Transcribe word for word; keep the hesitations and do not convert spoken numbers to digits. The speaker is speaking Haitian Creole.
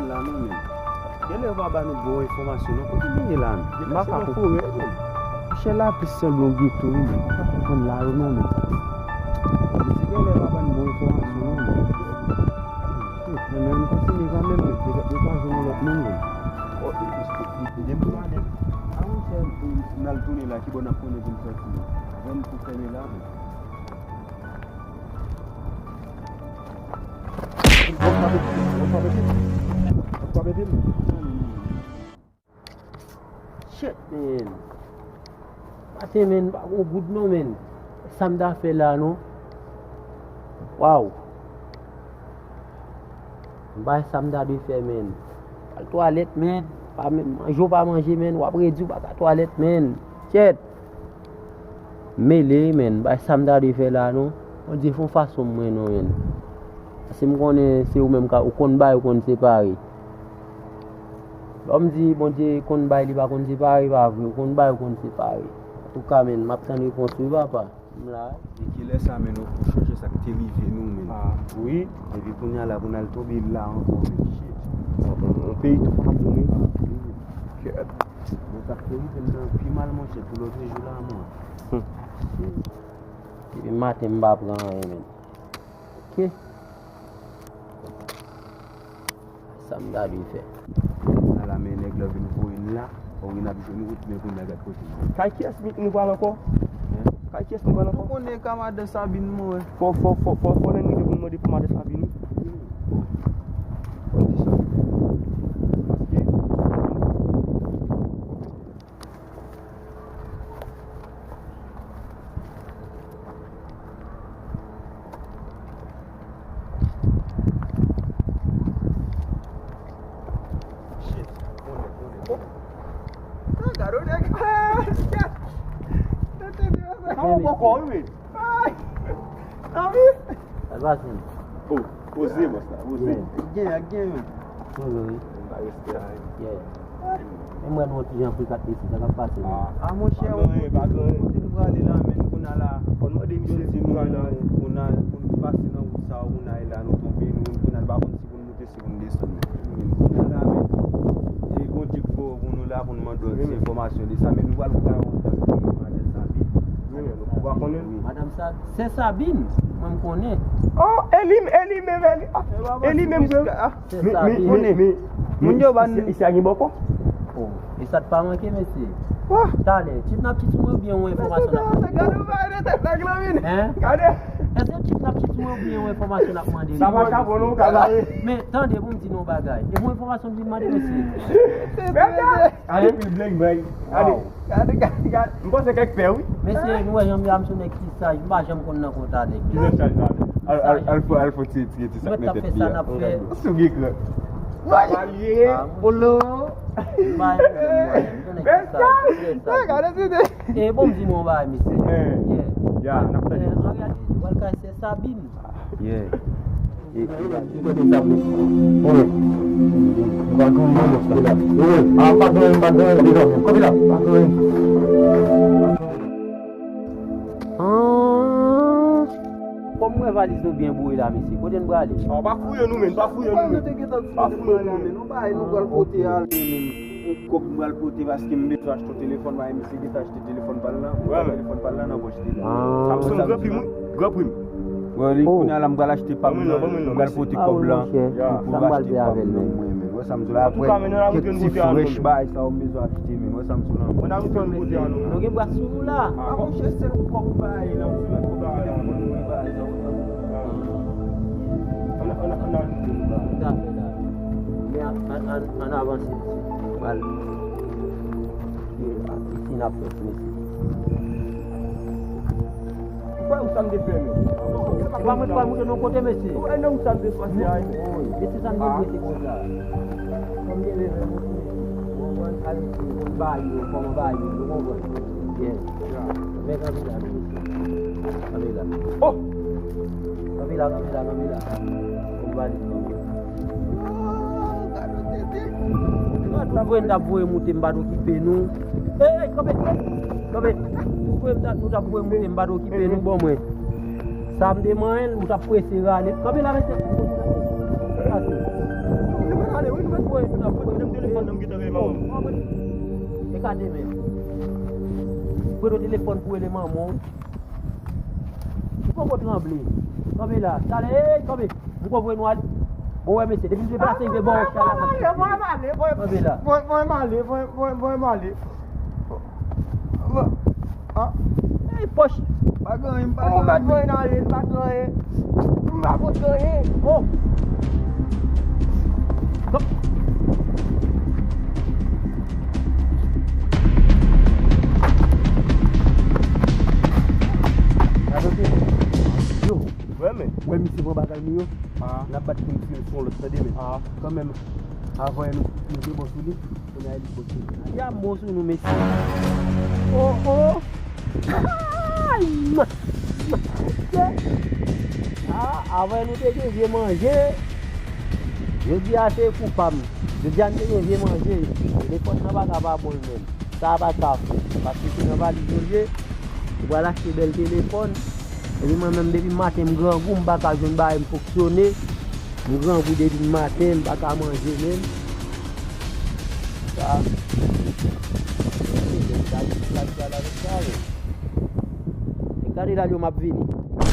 La non, men. Genlè yo pa ba nou bon enfòmasyon non. Kote nou ye la, men? M pa ka konprann. Chè la plis sanble yon geto wi, men. M pa konprann la yo non, men. Mesye genlè yo pa ba nou bon enfòmasyon non, men. Men, men, nou kontinye kanmenm, men. Petèt nou ka jwenn yon lòt moun, men. Oh, depi m pale. A monchè, n al tounen la, kibò n ap konnen pou n sòti? Jwenn pou fèmen la, men. Shit, man. Maten, man, pa gon goud non, man. Sa m ta fè la, non? Waw. M pa wè sa m ta dwe fè, man. Al twalèt, man. Pa men, manje w pa manje, man. W ap redi, w pa ka twalèt, man. Shit. M mele wi, man. M pa wè sa m ta dwe fè la, non. Bondye, fè yon fason mwen non, man. Paske m konnen se ou menm ka, ou konn bay, ou konn separe. Lè w m di Bondye konn bay, li pa konn separe, pa vre. Ou konn bay, ou konn separe. Antouka, man, m ap tann repons ou wi, papa. M la wi. E kilè sa, man, ou chonje sa k te rive nou, man? Ah, wi. Epi kounye a la, pou n al tonbe la ankò, man. Shit. On, on, on peyi tou pa bon, wi. Kèt. Bon, sa k te rive m nan pi mal, monchè, pou lòt jou la, mwen. Hmm. Depi maten, m pa pran anyen, menm. Ok. Sa m ta dwe fè? Ala men nèg la vin voye n la. Ou vin ap jwenn wout, men pou nèg ak kote nou. Kay kiyès nou pral ankò? Hein? Kay kiyès nou pral ankò? Ou konnen ka madan Sabine mwen. Fò, fò, fò, fò, fò lè n rive pou n mande pou madan Sabine, wi. Fò di sa. Paske Shit. Konnen, konnen. Oh. Ah, gade yon nèg. Ah, shit. Sa yon bòkò, wi, men. Ay. Anvi. Sa l pase? Oh, poze, bòs la, poze. Yeah. Gen, ak gen, men. Poze, wi. Ba respè a, wi. Yeah. E mwen, nou ti jan frikant isit, sa k ap pase, men? Ah, monchè, pa gen anyen, pa gen anyen. Kote nou prale la, men, kounye a la. Fò n mande misye si nou prale la. Kounye a, pou nou pase nan wout sa, kounye a la, nou tonbe, nou, kounye a, nou pa konn si pou n moute, si pou n desann, men. Kounye a la, men, e Bondye k voye pou nou la, pou n mande yon ti enfòmasyon de sa, men nou pral pran yon tan pou nou madan Sabine. Wi, nou pa konnen. Madan Sabine. Sè Sabine, mwen m konnen. Oh, e li, e li menm, e li, ah, e li menm, frè. Sè Sabine. Moun yo ban isi a gen bòkò. Oh, e sa t pa manke, mesye. Talè, chip n ap chip sou mwen oubyen yon enfòmasyon n ap mande? Gade, gade, gade, gade, gade. Hein? Gade. Èske chip n ap chip sou mwen oubyen yon enfòmasyon n ap mande? Sa pa ka bon non, ka bare. Men, tande, pou m di nou yon bagay. E pou enfòmasyon m vin mande, mesye. Mèt la. Gade pil blag bay. Gade. Wow. Gade, gade, gade. M panse kèk pè, wi. Mesye, nou wè jan m ye a, m se yon nèg ki saj, m pa janm konn nan konta nèg. Ki nan saj la? Al, al, al fò, al fò ti, ti, ti sak nan tèt li a. Sou gen kran. Salye. Ah, polo. M pa yon nèg ki saj, m se yon nèg ki saj. Gade ti de. E bon, m di nou yon bagay, mesye. Yeah. Yeah, n ap tande. An reyalite, nou pral kay sè Sabine. Yeah. E, e, e, kote sa pou. Wi. M pa konnen non, bòs la. Wi. Ah, pa konnen, pa konnen, deja, men. Kote la? Pa konnen. Ah. Kòm mwen valiz nou byen boure la, mesye. Kote n prale? Ah, pa fouye nou, men. Pa fouye nou, men. Pa fouye nou, men. Nou bay, nou pral pote ale, men. Yon kòb m pral pote paske m bezwen achte yon telefòn, bay misye gentan achte telefòn pa l lan. Telefòn pa l lan nan pòch li. Ah. Samson, gran prim, wi. Gran prim. Bon, li kounye a la, m pral achte pa m nan, m pral pote kòb lan pou, pou achte pa m nan mwen, men. Wè sa m di w la, apre kèk ti fresh bagay sa yo m bezwen achte, men. Wè sa m di w la. Nou gen bras sou nou la. Ah, monchè, sèl kòb ou bay la, ou di lòt kòb ki telefòn ou bay la. Ann, ann, ann, ann. Tout à fait, la. Men ann, ann, ann avanse. Pral. E, a, isi n ap fè, mesye. Ou kwè ou sa m te fè, men? E pa mwen ki pral moute nou kote, mesye. Ou wè nan ou sa m te pase a, men? Wi, mesye, sa m te pase konsa. Kòm gen leve moute, ou konprann, al, ou konn ba yo, kòman ba yo, ou konprann. Byen. Men kanpe la, mesye. Kanpe la. Oh! Kanpe la, kanpe la, kanpe la. Ou ba li, non. Tout vre n t ap voye moute, m pa t okipe nou. Ey, ey, kanpe, kanpe. Tout vre m t ap, nou t ap voye moute, m pa t okipe nou, bon mwen. Sa m te manyen l, ou t ap prese rale. Kanpe la, mesye. Pase. Ale, wi, nou mèt voye, nou ap voye. Prete m telefòn nan, m gentan rele manman m. E ka demen. Prete w telefòn pou rele manman w. Ou poko tranble. Kanpe la. Talè, ey, kanpe. M konprann nou ale. Bon, wè, mesye, depi m deplase, m vle ba w chalè. Voye m ale, voye m ale, voye m ale. Kanpe la. Voye, voye m ale, voye, voye, voye m ale. Ah. Ey, pòch. Pa gen anyen, pa gen anyen. M pa t voye nan anyen, m pa t voye. M pa pot anyen. Oh. Bon. Yo. Wè, men. Wè, misye pran bagay nou yo. Ah. N ap bat pou misye sou yon lòt, tande, men. Ah. Kanmenm, avan nou, nou te bon sou li. Kounye a, li pote. Ya mo sou nou, mesye. Oh, oh. Ay, ma-, ma-, ah, avan nou te gen vye manje. Jodi a se kou pa m. Jodi a m te gen vye manje. Telefòn nan pa ka pa bon l menm. Sa pa ka fè. Paske se nan valiz yo l ye. Ou pral achte bèl telefòn. Epi mwen menm, depi maten, m grangou, m pa ka jwenn bagay m fonksyone. M grangou depi maten, m pa ka manje menm. Sa. Gade, gade, gade, gade, gade, gade, m ap vini.